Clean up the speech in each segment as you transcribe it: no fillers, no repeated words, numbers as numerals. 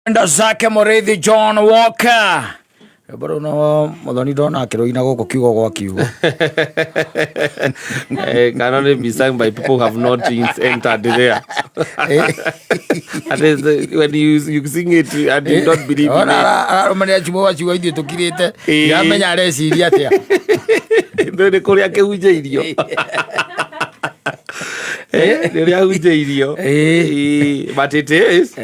Enda zake Mũrĩithi John Walker. Rwĩmbo rũu no mũthoni ndona akĩrũina gũkũ kiugo gwa kiugo. Can only be sung by people who have not entered there. And when you sing it and you don't believe in Ona it. Ararũmanĩra ciugo gwa ciugo ithuĩ tũkirĩte. Ĩĩ. Ndiramenya areciria atĩa. Nĩ kũrĩa kĩhunjĩirio. Nĩ ũrĩa ahunjĩirio. But it is.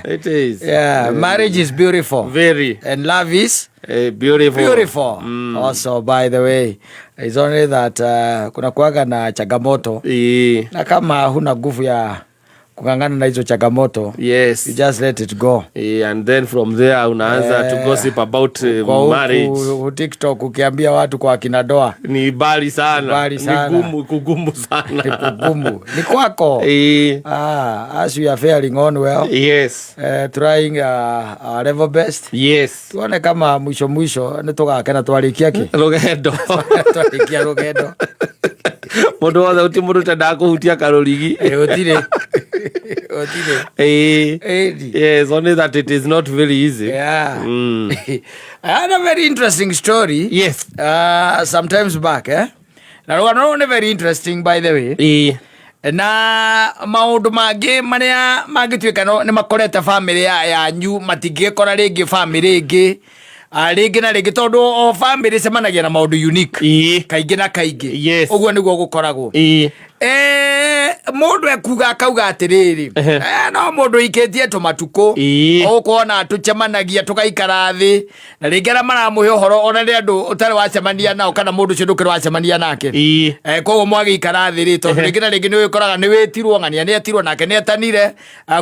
It is. Yeah, marriage is beautiful. Very. And love is Beautiful. Beautiful. Also, by the way, it's only that kuna kuwaga na changamoto. Na kama huna nguvu ya kung'ang'ana na hizo changamoto, you just let it go. And then from there unaanza to gossip about Kwa huku marriage. TikTok ukiambia watu kwa kina doa. Ni bali sana. Bali sana. Ni gumu, kugumu sana. Ni kugumu. Ni kwako. As we are faring on well. Trying our level best. Tuone kama mwisho mwisho nĩ tũgakena twarĩkia kĩ? Rũgendo. Twarĩkia rũgendo. Mũndũ wothe ũti mũndũ ũtendaga kũhutia karũrigi. Gũtirĩ. Gũtirĩ. Ĩni. Yes, only that it is not very easy. I had a very interesting story. Sometimes back, Na rũgano rũrũ nĩ very interesting, by the way. Na maũndũ mangĩ marĩa mangĩtuĩka nĩ makorete family yanyu matingĩkora rĩngĩ family ĩngĩ. Rĩngĩ na rĩngĩ tondũ o family ĩcemanagia na maũndũ unique. Kaingĩ na kaingĩ. Ũguo nĩguo gũkoragwo. Mũndũ ekuga akauga atĩrĩrĩ, no mũndũ ikĩtie tũmatukũ. Ũkuona tũcemanagia tũgaikara thĩ na rĩngĩ arĩa maramũhe ũhoro ona nĩ andũ ũtarĩ wacemania nao kana mũndũ ũcio ndũkĩrĩ wacemania nake. Koguo mwagĩikara thĩ rĩ, tondũ rĩngĩ na rĩngĩ nĩ ũgĩkoraga nĩ wĩtirwo ng'ania nĩ etirwo nake nĩ etanire.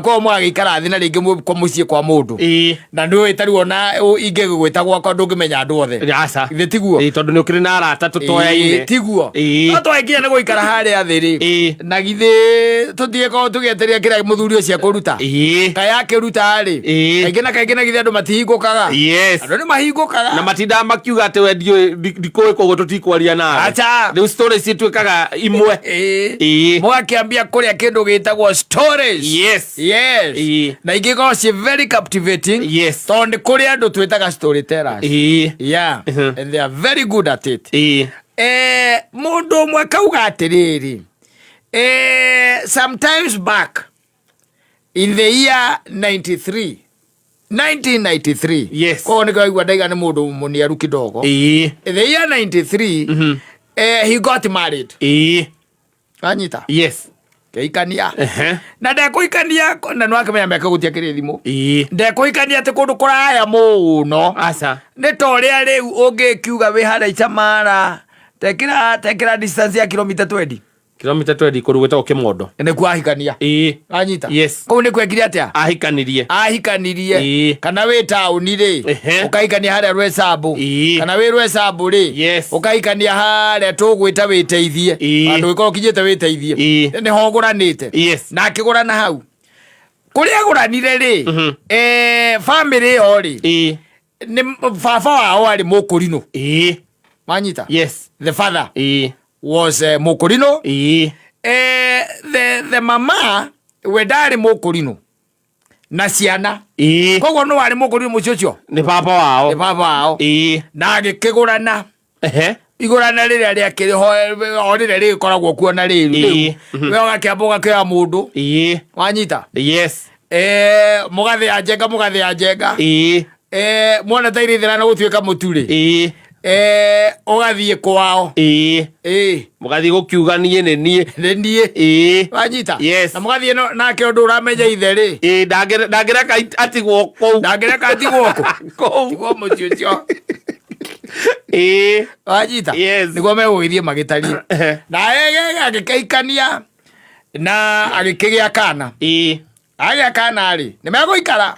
Koguo mwagĩikara thĩ na rĩngĩ kwa mũciĩ kwa mũndũ. Na nĩ ũĩ tarĩu ona ingĩgĩgwĩta gwakwa ndũngĩmenya andũ othe. Aca. Githĩ tiguo? Ĩĩ, tondũ nĩ ũkĩrĩ na arata tũtoyaine. Ĩĩ, tiguo. No twagĩkinya nĩ gũikara harĩa thĩ rĩ. Na githĩ tũtigĩkorwo tũgĩetereria kĩrĩa mũthuri ũcio ekũruta. Kaĩ akĩruta rĩ. Kaingĩ na kaingĩ na githĩ andũ matihingũkaga. Andũ nĩ mahingũkaga. Na matindaga makiuga atĩ we ndiũĩ, ndikũĩ koguo tũtikwaria nawe. Aca. Rĩu stories cituĩkaga imwe. Mũgakĩambia kũrĩa kĩndũ gĩtagwo stories. Yes. Na ingĩkorwo ciĩ very captivating. Tondũ nĩ kũrĩ andũ twĩtaga storytellers. Yeah. And they are very good at it. Mũndũ ũmwe akauga atĩrĩrĩ, sometimes back in the year 93, 1993. Koguo nĩkĩo waigua ndaiga nĩ mũndũ mũniaru kidogo. In the year 93, he got married. Wanyita? Kĩhikania. Na ndekũhikania na nĩwakĩmenya mĩaka gũtiakĩrĩ thimũ. Ndekũhikania atĩ kũndũ kũraya mũno. Aca. Nĩ ta ũrĩa rĩu ũngĩkiuga wĩ harĩa Icamara, tekĩra distance ya kilomita 20. Kilomita 20 kũndũ gwĩtagwo Kĩmondo. Nĩkuo ahikania. Wanyita? Yes. Kũu nĩkuo ekire atĩa? Ahikanirie. Ahikanirie. Kana wĩ taũni rĩ, ũkahikania harĩa Rwecambu. Kana wĩ Rwecambu rĩ, ũkahikania harĩa tũgwĩta wĩteithie. Handũ ũgĩkorwo ũkinyĩte wĩteithie. Nĩho ũgũranĩte. Na akĩgũrana hau. Kũrĩa agũranire rĩ, family ĩyo rĩ, nĩ baba wao arĩ mũkũrinũ. Wanyita? The father was mũkũrinũ. The mama we ndarĩ mũkũrinũ na ciana. Koguo nĩ warĩ mũkũrinũ mũciĩ ũcio? Nĩ baba wao. Nĩ baba wao. Na agĩkĩgũrana. Igũrana rĩrĩa rĩakĩrĩ ho, o rĩrĩa rĩgĩkoragwo kuo na rĩu. Rĩu. We ũgakĩamba ũgakĩoya mũndũ. Wanyita? Mũgathĩa njenga, mũgathĩa njenga. Mwona ta irĩthĩra na gũtuĩka mũtu rĩ. Ũgathiĩ kwao. Mũgathiĩ gũkiuga niĩ nĩ niĩ. Nĩ niĩ. Wanyita? Yes. Na mũgathiĩ nake ũndũ ũramenya ithe rĩ. Ndangĩreka atigwo kũu. Ndangĩreka atigwo kũ? Kũu. Atigwo mũciĩ ũcio. Wanyita? Yes. Nĩguo megũgĩthiĩ magĩtariĩ. Na agĩkĩhikania na agĩkĩgĩa kana. Agĩa kana rĩ, nĩ megũikara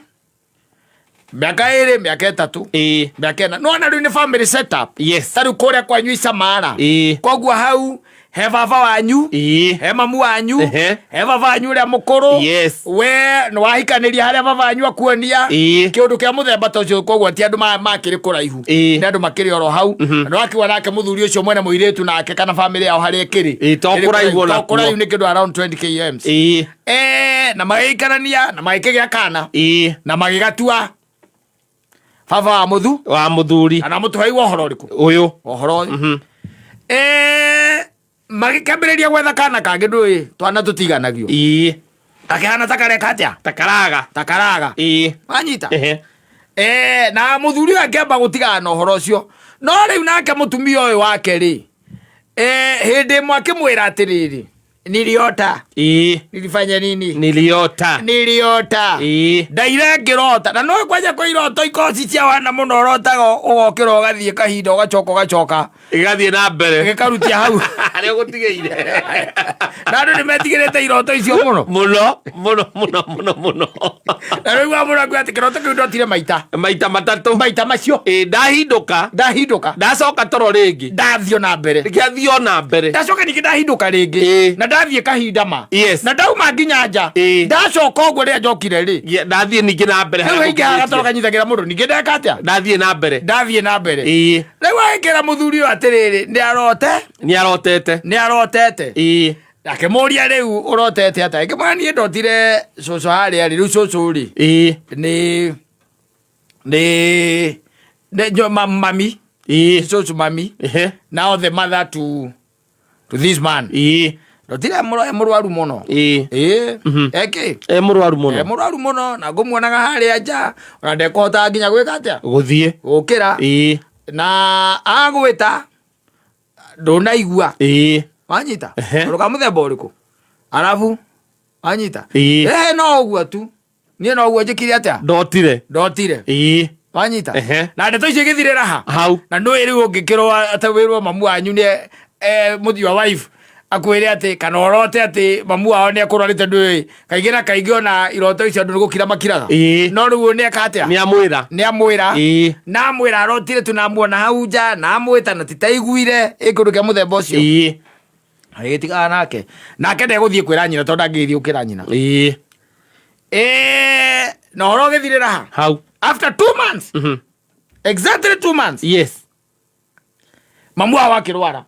mĩaka 2, mĩaka 3, mĩaka 4. Nĩwona rĩu nĩ family setup. Ta rĩu kũrĩa kwanyu Icamara. Koguo hau He baba wanyu, he mamu wanyu, he baba wanyu ũrĩa mũkũrũ. We nĩ wahikanĩria harĩa baba wanyu akuonia kĩũndũ kĩa mũthemba ta ũcio. Koguo ti andũ makĩrĩ kũraihu, nĩ andũ makĩrĩ oro hau. Na nĩ wakiuga nake mũthuri ũcio mwene mũirĩtu nake kana bamĩrĩ yao harĩa ĩkĩrĩ to kũraihu ona to kũraihu, nĩ kĩndũ around 20 kms. Na magĩikarania na magĩkĩgĩa kana na magĩgatua baba wa mũthu wa mũthuri. Kana mũtũheirwo ũhoro ũrĩkũ? Ũyũ. Ũhoro ũyũ. Magĩkĩambĩrĩria gwetha kana kangĩ. Ndũĩ twana tũtiganagio. Gakĩhana ta kareka atĩa? Takaraga. Ta karaga. Wanyita? Na mũthuri ũyũ akĩamba gũtigana na ũhoro ũcio, no rĩu nake mũtumia ũyũ wake rĩ, hĩndĩ ĩmwe akĩmwĩra atĩrĩrĩ, "Niliota." "Nilifanya nini?" Niliota. "Niliota." Ndaire ngĩrota na no kwanja kwĩ iroto ikoci cia wana mũno, ũrotaga ũgokĩra ũgathiĩ kahinda ũgacoka ũgacoka. Ĩgathiĩ na mbere. Gĩkarutia hau harĩa ũgũtigĩire. Na andũ nĩ metigĩrĩte iroto icio mũno. Mũno mũno mũno mũno mũno. Na rĩu wa mũno akiuga atĩ kĩroto kĩu ndotire maita maita matatũ. Maita macio. Ndahindũka. Ndahindũka. Ndacoka toro rĩngĩ. Ndathiĩ na mbere. Gĩathiĩ o na mbere. Ndacoka ningĩ ndahindũka rĩngĩ. Na ndathiĩ kahinda ma na ndauma nginya nja. Ndacoka ũguo rĩrĩa njokire rĩ, Ndathiĩ ningĩ na mbere rĩu harĩa haingĩ gatoro ngũkinyĩtie. Kanyitagĩra mũndũ ningĩ ndeka atĩa? Ndathiĩ na mbere. Ndathiĩ na mbere. Rĩu agĩkĩra mũthuri ũyũ atĩrĩrĩ, nĩ arote. Nĩ arotete. Nĩ arotete. Akĩmũria, "Rĩu ũrotete atĩa?" Akĩmwĩra, "Niĩ ndotire cũcũ harĩa rĩ, rĩu cũcũ rĩ, nĩ mami, cũcũ mami, now the mother to this man. Ndotire mũrwaru mũno." Ĩĩ, eke E mũrwaru e mũno. Mũrwaru mũno na ngũmuonaga harĩa nja, ona ndekũhotaga nginya gwĩka atĩa? Gũthiĩ. Gũkĩra. Na agwĩta ndũnaigua. Wanyita? Tondũ ka mũthemba ũrĩkũ arabu wanyita? No ũguo tu, niĩ no ũguo njĩkire atĩa? Ndotire. Ndotire. Wanyita? Na ndeto icio igĩthirĩra ha? Hau. Na nũĩ rĩu ũngĩkĩrwo atĩ wĩrwo mamu wanyu nĩ mũthi wa wife akwĩre atĩ kana ũrote atĩ mamu wao nĩ akũrwarĩte, ndũĩ kaingĩ na kaingĩ ona iroto icio andũ nĩ gũkira makiraga. No rĩu nĩ eka atĩa? Nĩ amwĩra. Nĩ amwĩra. Na amwĩra arotire tu namuona hau nja na amwĩta na titaiguire ĩ kĩndũ kĩa mũthemba ũcio. Agĩtigana nake, nake ndegũthiĩ kwĩra nyina tondũ ndangĩgĩthiĩ gũkĩra nyina. Na ũhoro ũgĩthirĩra ha? Hau. After 2 months, exactly 2 months, mamu wao akĩrwara.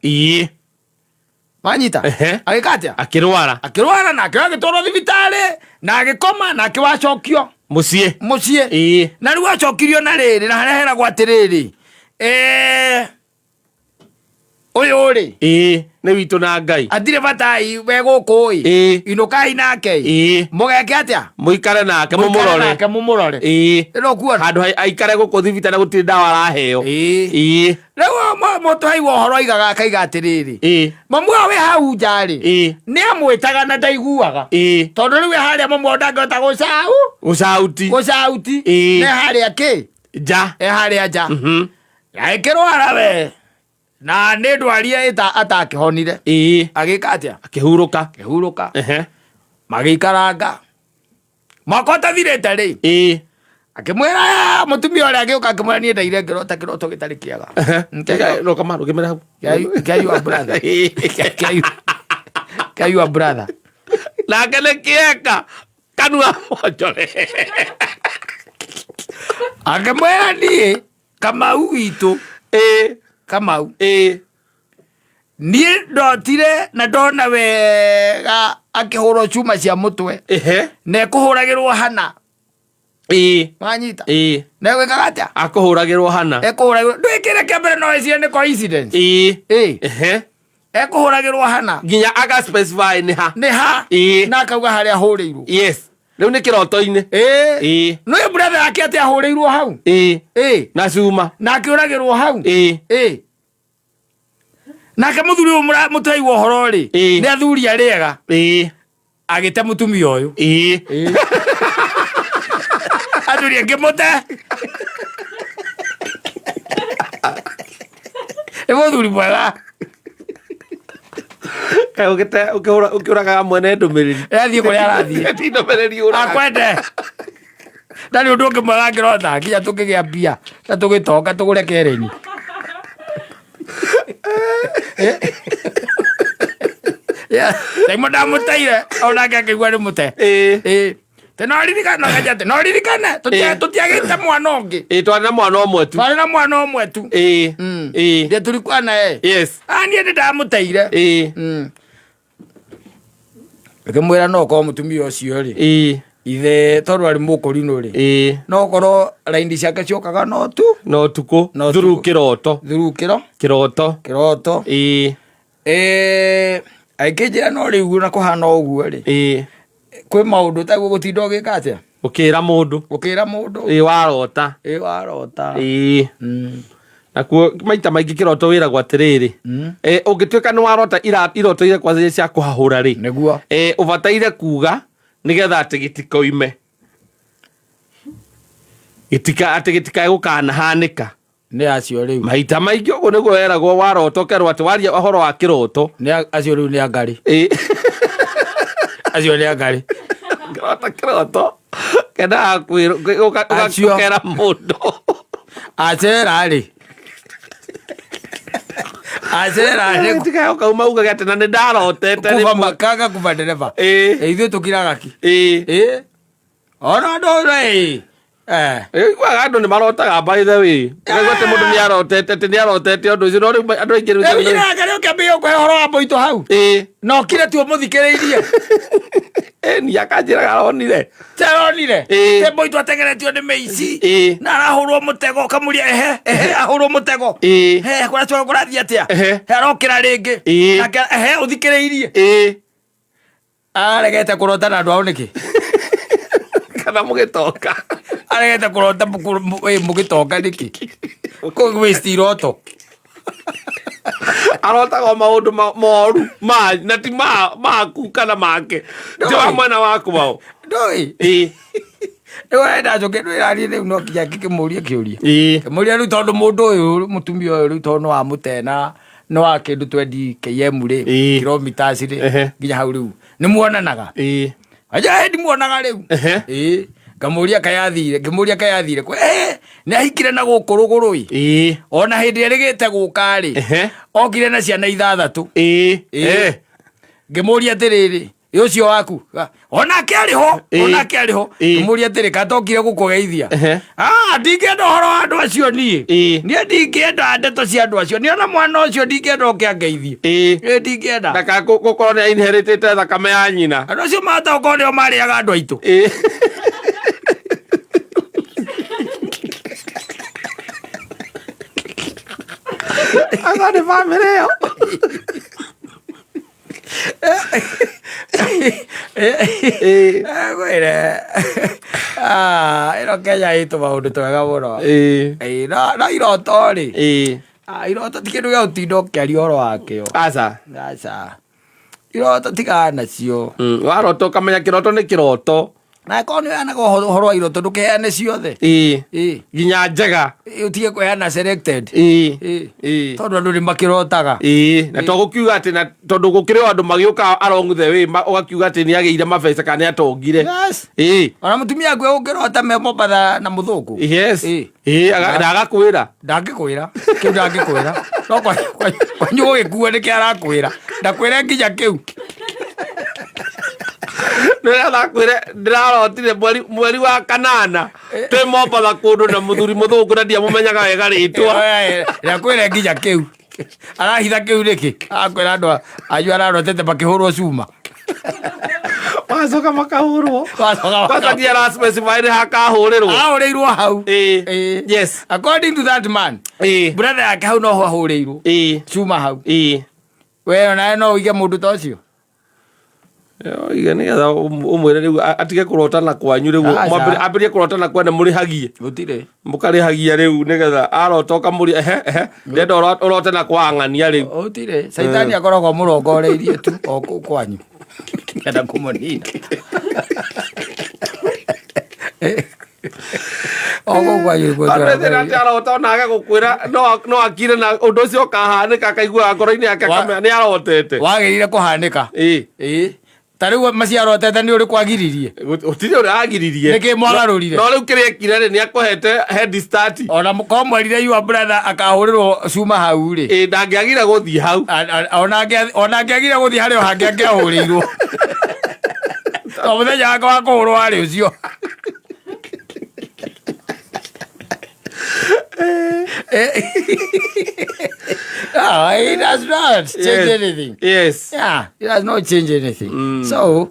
Wanyita? Agĩka atĩa? Akĩrwara. Akĩrwara nake agĩtwarwo thibitarĩ na agĩkoma nake wacokio mũciĩ. Mũciĩ. Na rĩu acokirio na rĩrĩ na harĩa heragwo atĩrĩrĩ, ũyũ rĩ, Nĩ witũ na Ngai. Atirĩ batai we gũkũ ĩ. Inũkai nake ĩ. Mũgeke atĩa? Mũikare nake. Mũikare mũmũrore. Nake mũmũrore. Ĩno kuona handũ aikare gũkũ thibitarĩ gũtirĩ ndawa araheo. Rĩu mũtũhei wa ũhoro aigaga akaiga atĩrĩrĩ, mamu wao wĩ hau nja rĩ, nĩ amwĩtaga na ndaiguaga, tondũ rĩu e harĩa mamu wao ndangĩhota gũcau gũcauti. Gũcauti. Nĩ harĩa kĩ? Nja. E harĩa nja. Agĩkĩrwara we na nĩ ndwari ĩta atakĩhonire. Agĩka atĩa? Akĩhurũka. Akĩhurũka. Magĩikaranga mwaka ũtathirĩte rĩ, akĩmwĩra mũtumia ũrĩa agĩũka akĩmwĩra, "Niĩ ndaire ngĩrota kĩroto gĩtarĩ kĩega." Rũgama rũgĩmĩra hau. Kĩa your brother. Kĩa your brother. Nake nĩ kĩeka kanua monjore. Akĩmwĩra, "Niĩ Kamau witũ, Kamau, niĩ ndotire na ndona wega akĩhũrwo cuma cia mũtwe na ekũhũragĩrwo hana." Wanyita? Na egwĩkaga atĩa? Akũhũragĩrwo hana. Ekũhũragĩrwo, ndwĩkĩre kĩa mbere no ĩcirie nĩ coincidence. Ekũhũragĩrwo hana. Nginya aga specify nĩ ha. Nĩ ha. Na akauga harĩa ahũrĩirwo. Yes, rĩu nĩ kĩroto-inĩ. Nĩ brother yake atĩ ahũrĩirwo hau. Na cuma. Na akĩũragĩrwo hau. Nake mũthuri ũyũ mũtwei wa ũhoro rĩ, nĩ athuri arĩega, agĩte mũtumia ũyũ. Athuri angĩmũte nĩ mũthuri mwega. Kaĩ ũkĩũragaga mwene ndũmĩrĩri. Athiĩ kũrĩa arathiĩ. Ti ndũmĩrĩri ũraga. Akwende ndarĩ ũndũ ũngĩ mwega ngĩrota nginya tũkĩgĩa mbia na tũgĩtonga tũgũre kereni. Taimo ndamũteire onake akĩigua nĩ mũte. Ĩĩ. Te no ririkana kaja te no ririkane tũtiagĩte mwana ũngĩ. Ĩĩ, twarĩ na mwana ũmwe tu. Twarĩ na mwana ũmwe tu. Ĩĩ. Ĩĩ. Ndiĩ tulikuwa naye. Yes. Ah, niĩ nĩ ndamũteire. Ĩĩ. Ngĩmwĩra no korwo mũtumia ũcio rĩ, Ĩĩ. ithe tondũ arĩ mũkũrinũ rĩ, Ĩĩ. no korwo raini ciake ciokaga no tu No tukũ. No Through tukũ. kĩroto. through kĩro Kĩroto. kĩroto. Ĩĩ. Agĩkĩnjĩra no rĩu na kũhana ũguo rĩ, Ĩĩ. kwĩ maũndũ taguo gũtinda ũgĩka atĩa, Ũkĩra mũndũ. ũkĩra mũndũ. Ĩĩ, warota. Ĩĩ, warota. Ĩĩ. Nakuo maita maingĩ kĩroto wĩragwo atĩrĩrĩ, ũngĩtuĩka nĩ warota iroto iria kwanza cia kũhahũra rĩ, Nĩguo. Ũbataire kuga nĩgetha atĩ gĩtikoime, gĩtika atĩ gĩtikae gũkanahanĩka. Nĩ acio rĩu. Maita maingĩ ũguo nĩguo weragwo warota, ũkerwo atĩ waria ũhoro wa kĩroto. Nĩ acio rĩu nĩ angarĩ. Ĩĩ. Acio nĩ angarĩ. Kĩroto kĩroto kendaga Acio. ũkera mũndũ. Acera rĩ. Acera rĩ. Tikae ũkauma ugage atĩ na nĩ ndarotete Kuba rĩmwe. makaga kuba ndereba. Ĩĩ. Ithuĩ tũkiraga ki. Ĩĩ. Ĩĩ. Ona andũ rĩ. Iguaga andũ nĩ marotaga, by the way, ũkaigua atĩ mũndũ nĩ arotete, atĩ nĩ arotete ũndũ ũcio, no rĩu andũ aingĩ Rĩu rĩu njĩra yake rĩ ũkĩambĩrĩria kũhe ũhoro wa mbũitũ hau. Ĩĩ. Na ũkire tu ũmũthikĩrĩirie. Ĩĩ, ni akanjĩraga aronire. Taronire. Ĩĩ. Te mbũitũ atengeretio nĩ mĩici. Ĩĩ. Na arahũrwo mũtego ũkamũria ehe ehe ahũrwo mũtego. Ĩĩ. He kũracoka kũrathiĩ atĩa? Ehe. He arokĩra rĩngĩ. Ĩĩ. Nake ehe ũthikĩrĩirie. Ĩĩ. Aregete kũrota na andũ ao nĩkĩ? Kana mũgĩtonga. Aregete kũrota mũgĩtonga nĩkĩ? Kũ waste iroto. Arotaga o maũndũ moru ma na ti maku kana make. Ti wa mwena waku wao. Ndũĩ. Ĩĩ. Rĩu arenda njoke ndwĩrarie rĩu no nginya ngĩkĩmũrie kĩũria. Ĩĩ. Kĩmũria rĩu tondũ mũndũ ũyũ mũtumia ũyũ rĩu tondũ nĩ wamũtena nĩ wa kĩndũ 20 km rĩ, Ĩĩ. kilometers rĩ, Ehe. nginya hau rĩu nĩ muonanaga. Ĩĩ. Aja ndimuonaga rĩu. Ehe. Ĩĩ. Ngamũria kayathire, ngĩmũria kayathire kũ. Nĩ ahikire na gũkũ rũgũrũ ĩ. Ĩĩ. Ona hĩndĩ ĩrĩa ĩrĩgĩte gũka rĩ, Ehe. okire na ciana ithathatũ. Ĩĩ. Ĩĩ. Eh. Ngĩmũria atĩrĩrĩ, ĩ ũcio waku? Onake arĩ ho, Ĩĩ. onake arĩ ho. Ĩĩ. Ngĩmũria atĩrĩ, katokire gũkũgeithia? Ehe. Ah, ndingĩenda ũhoro wa andũ acio niĩ. Ĩĩ. Niĩ ndingĩenda ndeto cia andũ acio. Niĩ ona mwana ũcio ndingĩenda oke angeithie. Ĩĩ. Ĩĩ, ndingĩenda. Ndaka gũkorwo nĩ inheritĩte thakame ya nyina. Andũ acio mahota gũkorwo nĩo marĩaga andũ aitũ. Ĩĩ. Anga nĩ bamĩrĩ ĩyo. Ĩĩ. Ngwĩre, ĩno Kenya ĩtũ maũndũ twega mũno. Ĩĩ. Ĩĩ, no iroto rĩ, Ĩĩ. Iroto ti kĩndũ gĩa gũtinda ũkĩaria ũhoro wakĩo. Aca. Aca. Iroto tigana nacio. Warota ũkamenya kĩroto nĩ kĩroto. Na akorwo nĩ ũheanaga ũhoro wa iroto ndũkĩheane ciothe. Ĩĩ. Ĩĩ. Nginya njega. Ĩĩ, ũtige kũheana selected. Ĩĩ. Ĩĩ. Ĩĩ. Tondũ andũ nĩ makĩrotaga. Ĩĩ, na to gũkiuga atĩ na tondũ gũkĩrĩ o andũ magĩũka along the way ũgakiuga atĩ nĩ agĩire mabeca kana nĩ atongire. Yes. Ĩĩ. Ona mũtumia aku egũkĩrota me Mombatha na mũthũngũ. Yes. Ĩĩ. Ĩĩ, na agakwĩra. Ndangĩkwĩra. Kĩu ndangĩkwĩra. No kwanyu gũgĩkua nĩkĩ arakwĩra. Ndakwĩre nginya kĩu. Nĩũrĩa ndĩrarotire mweri wa kanana twĩ Mombatha kũndũ na mũthuri mũthũngũ na ndiamũmenyaga wega rĩtwa. Ndakwĩre nginya kĩu. Arahitha kĩu nĩkĩ? Akwĩra andũ anyu ararotete makĩhũrwo cuma. Magacoka makahũrwo. Magacoka Kwanza nginya ara specify nĩ hakahũrĩrwo. Ahũrĩirwo hau. Ĩĩ. Ĩĩ. Yes. According to that man, Ĩĩ. brother yake hau noho ahũrĩirwo. Ĩĩ. Cuma hau. Ĩĩ. We onawe no ũige mũndũ ta ũcio? Oige nĩgetha ũmwĩre rĩu atige kũrota na kwanyu rĩu, Aca. ambĩrĩrie kũrota na kwene mũrĩhagie. Gũtirĩ. Mũkarĩhagia rĩu nĩgetha arota ũkamũria ehe ehe ndĩrenda ũrote na kwa ng'ania rĩu. Gũtirĩ. Caitani akoragwo amũrongoreirie tu o kũu kwanyu. Enda kũmũnina. O kũu kwanyu nĩkuo Andũ ethĩ tũrongoreirie. atĩ arota ona age gũkwĩra no akire na ũndũ ũcio ũkahanĩka akaiguaga ngoro-inĩ yake akamenya nĩ arotete. Wagĩrĩire kũhanĩka. Ĩĩ. Ĩĩ. Ta rĩu maciarotete nĩ ũrĩkũ agiririe? Gũtirĩ ũrĩa agiririe. Nĩkĩ mwagarũrire? No rĩu kĩrĩa ekire rĩ, nĩ akũhete head start. Ona korwo mwerire your brother akahũrĩrwo cuma hau rĩ. Ĩ, ndangĩagire gũthiĩ hau. Ona angĩagire gũthiĩ harĩ o hangĩ angĩahũrĩirwo. To mũthenya wake wa kũhũrwo warĩ ũcio. Ah, it does not change anything. Yeah, it does not change anything. So,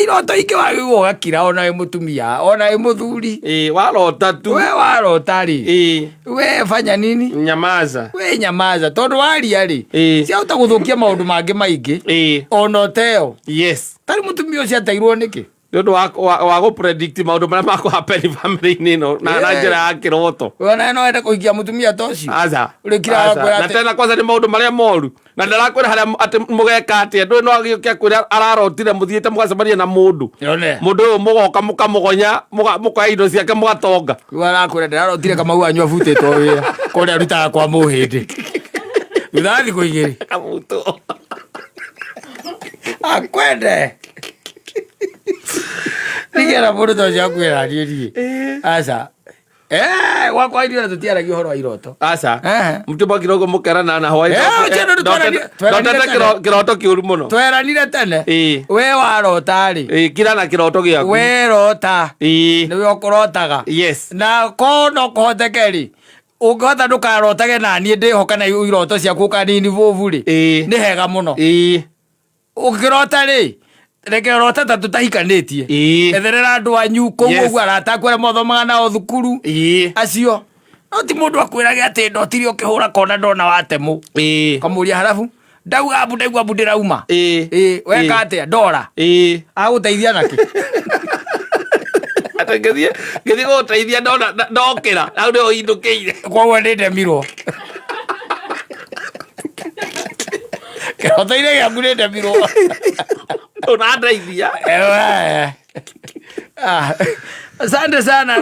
iroto ingĩ wagĩrĩirwo ũgakira ona wĩ mũtumia ona wĩ mũthuri. Ĩ, warota tu. We warota rĩ, we fanya nini? Nyamaza. We nyamaza, tondũ waria rĩ, ciahota gũthũkia maũndũ mangĩ maingĩ ona ũteo. Tarĩ mũtumia ũcio ateirwo nĩkĩ? Nĩ ũndũ wa gũ predict maũndũ marĩa makũ happen family-inĩ ĩno na njĩra ya kĩroto. Ona no ende kũhikia mũtumia ta ũcio. Aca. Ũrĩkiraga Aca. kwĩra Na atĩ- tena kwanza nĩ maũndũ marĩa moru na ndarakwĩra harĩa atĩ mũgeka atĩa, ndũĩ no agĩũke akwĩra ararotire mũthiĩte mũgacemania na mũndũ. Yone. Mũndũ ũyũ mũgoka mũkamũgonya, mũkoya indo ciake mũgatonga. Rĩu arakwĩra ndĩrarotire Kamau wanyu abutĩtwo wĩra kũrĩa arutaga kwa mũhĩndĩ thutha wa thikũ igĩrĩ. Kabutwo. Akwende nigera mũndũ ta ũcio akwĩra niĩ niĩ aca. Gwakwa ithuĩ ona tũtiaragia ũhoro wa iroto. Aca. Mũtĩ kirogo mũkerana na hwaĩ. Ũcio nĩ tweranire Ndotete tene. Kĩroto kĩũru mũno. Tweranire tene. We warota rĩ, Kira na kĩroto gĩaku. We rota, nĩwe ũkũrotaga. Na ko no kũhoteke rĩ, ũngĩhota ndũkarotage na niĩ ndĩho kana iroto ciaku ũkanini bobu rĩ, nĩ hega mũno. Ũngĩrota rĩ, reke ũrote ta tũtahikanĩtie. Etherera andũ anyu kũu ũguo, arata aku arĩa mothomaga nao thukuru acio. No ti mũndũ akwĩrage atĩ ndotire ũkĩhũra kona ndona watemũ. Kamũria harabu ndauga mbu ndaigua mbu ndĩrauma. Weka atĩa ndora agũteithia nakĩ? Atĩ ngĩthiĩ gũgũteithia ndona ndokĩra hau nĩho indũkĩire. Koguo nĩ ndemirwo kĩroto-inĩ gĩaku, nĩ ndemirwo. Ũrandeithia. Ewe. Ah, asante sana.